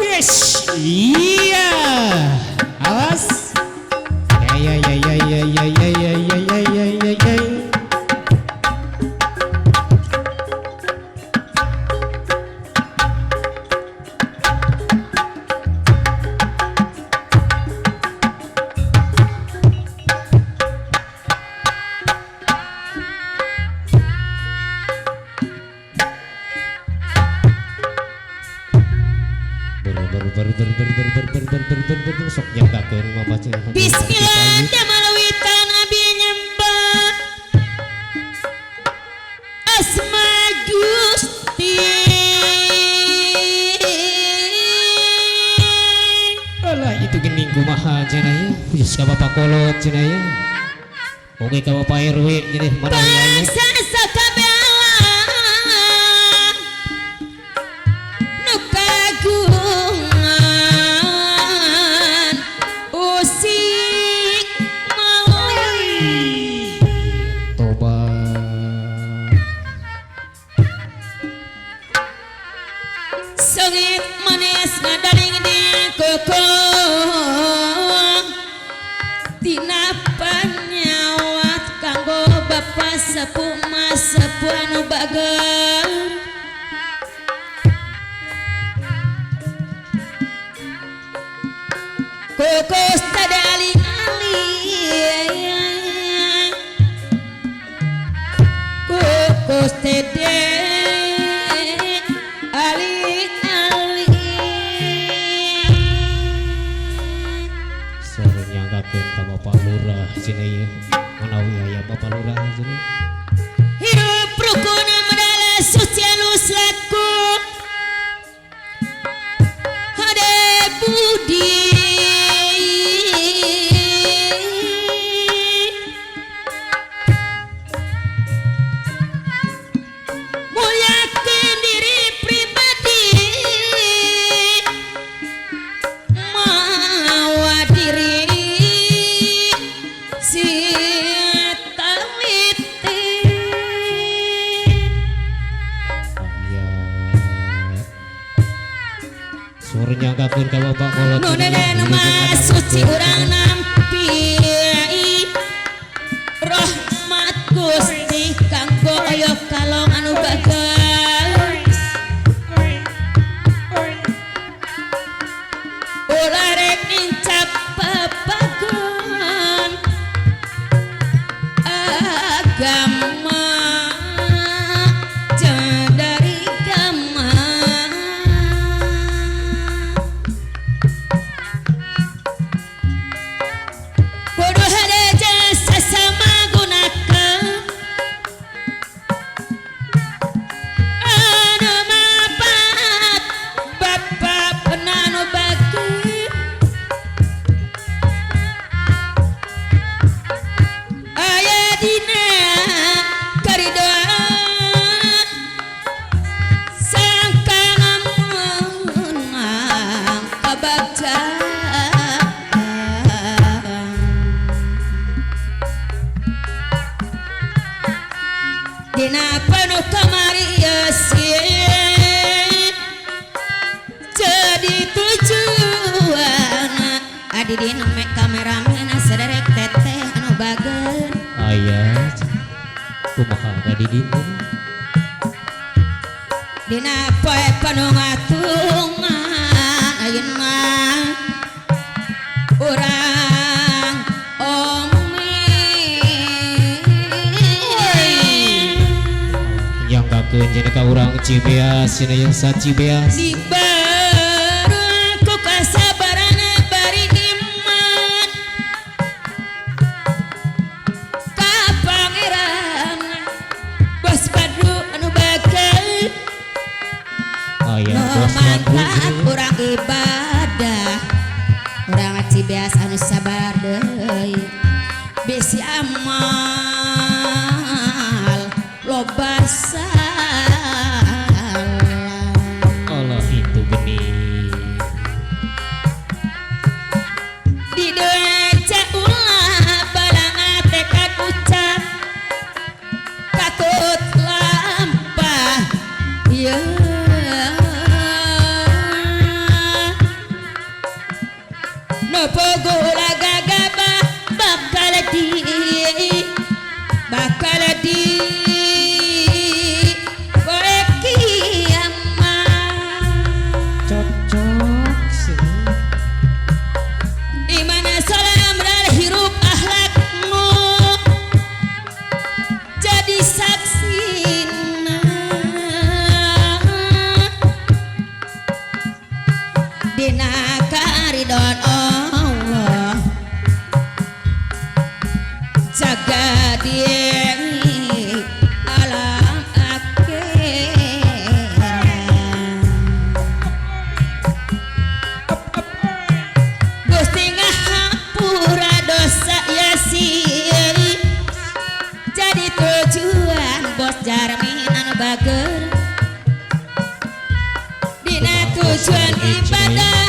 Yes, iya. Awas. Ya ya ya ya ya ya ya ya ya ya ya ya. Sok nyanggakeun mama cenah. Bismillah damaluwitan abi nyembah asma Gusti. Alah itu gening kumaha cenah ya. Geus ka bapak kolot cenah ya. Oke ka bapak RW jadi mana aya. Bangsa sakabeh alam nu kagungan usik mawi Tobat. Sengit manis ngadaring di kokong tina panyawat kanggo bapak sepuh mas sepuh anu bageur kokos tada ali-ali kokos tede ali-ali. Sore nyanggakeun ka bapak lurah cenah ieu. Manawi aya bapak lurah cenah. Hirup rukun medala suci alus laku hade budi muliakeun diri pribadi mawa diri si tawiti. Aya. Sore nyanggakeun ka bapak kolot Nu cenah deden ieu. mah suci urang nampi rahmat Gusti kanggo oyok kalong anu bageur ulah rek nincap papagon agama dari gama kudu hade jeung sasama gunakeun anu mapat bapak penanu bagi aya dina karidoan sangka menang kabagjaan. Dina penuh kamari yesin jadi tujuan adi dina mek kameramen sederek teteh anu bager Aya. Kumaha ka di ditu? Dina poe penuh ngatungan ayeuna urang ome Nyanggakeun cenah ka urang Cibeas cenah ieu sa Cibeas. Di baru ku kasabaran bari iman ka pangeran Bos Badru anu bageur Aya nu bos Badru manfaat cenah. urang ibadah urang Cibeas anu sabar deui bisi amal loba salah. Allah itu benih. Pupugula gagabah bakal di poe kiamat. Cocok sih. Di mana salam dan hirup akhlakmu jadi saksina. Dina karidon Allah jaga diri alam akhirat. Gusti ngahapura dosa yasir jadi tujuan bos Jarmi anu bager. Dina tujuan ibadah.